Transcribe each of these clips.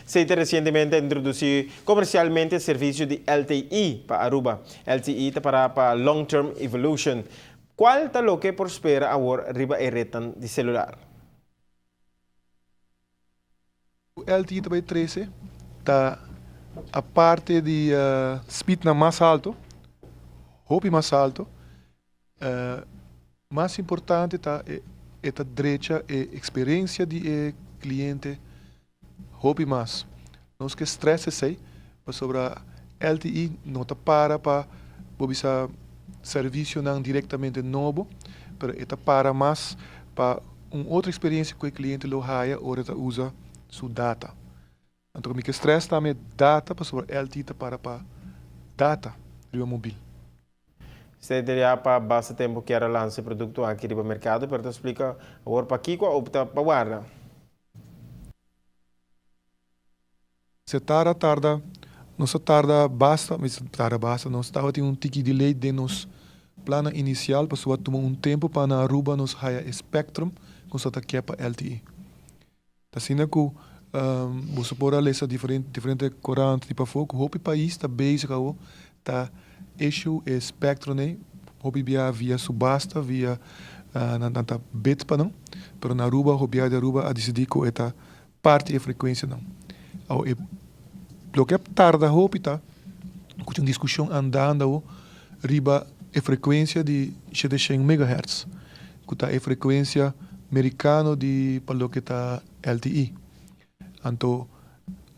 CT recientemente a introduci comercialmente e servicio di LTE pa Aruba. LTE ta para pa Long Term Evolution. Cual ta loke por spera awor riba e rednan di celular? LTE ta bay trece ta aparte di speednan mas alto, hopi mas alto, Mas importante ta e ta drecha e experiencia di e cliente hopi mas. Nos ke stress esey pasobra LTE no ta para pa bo bisa servicionan directamente nobo, pero e ta para mas pa un otro experiencia cu e cliente lo haya ora e ta usa su data. Anto mi ke stress tambe data pasobra LTE ta para pa data riba mobil. Cdra pa basta tempu kier a lansa e produkto aki riba merkado pero ta splika awor pakiko a opta pa warda. Se tarda tarda, nos a tarda basta, mi tarda basta, nos tabatin un tiki delay den nos plannan inisial pasobra a tuma un tempu pa na Aruba nos haya e spectrum ku nos ta ke pa LTE. Ta asina ku boso por a lesa diferente korant di pafó ku hopi pais ta bezig awo ta issue e spectro nei, hopi bia via subasta, via nan ta bid pa nan, pero na Aruba gobièrnu di Aruba a disidí ku e ta parti e frekuensianan. Awo e loke a tarda hopi ta ku tin un diskushon andando awo riba e frekuensia di 700 megahertz. Ku ta e frekuensia merikano di pa loke ta LTE. Anto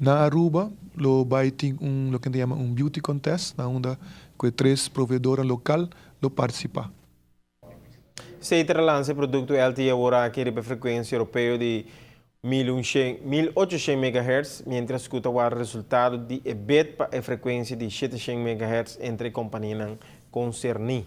na Aruba lo bai tin un loke nan ta yama un beauty contest na unda ku e tres proveedornan lokal lo partisipá. Seiter a lansa e produkto LTE awor aki riba e frekuensia europeo di 1800 megahertz, miéntras ku ta warda resultado di e bid pa e frekuensia di 700 megahertz entre e kompanianan konserní.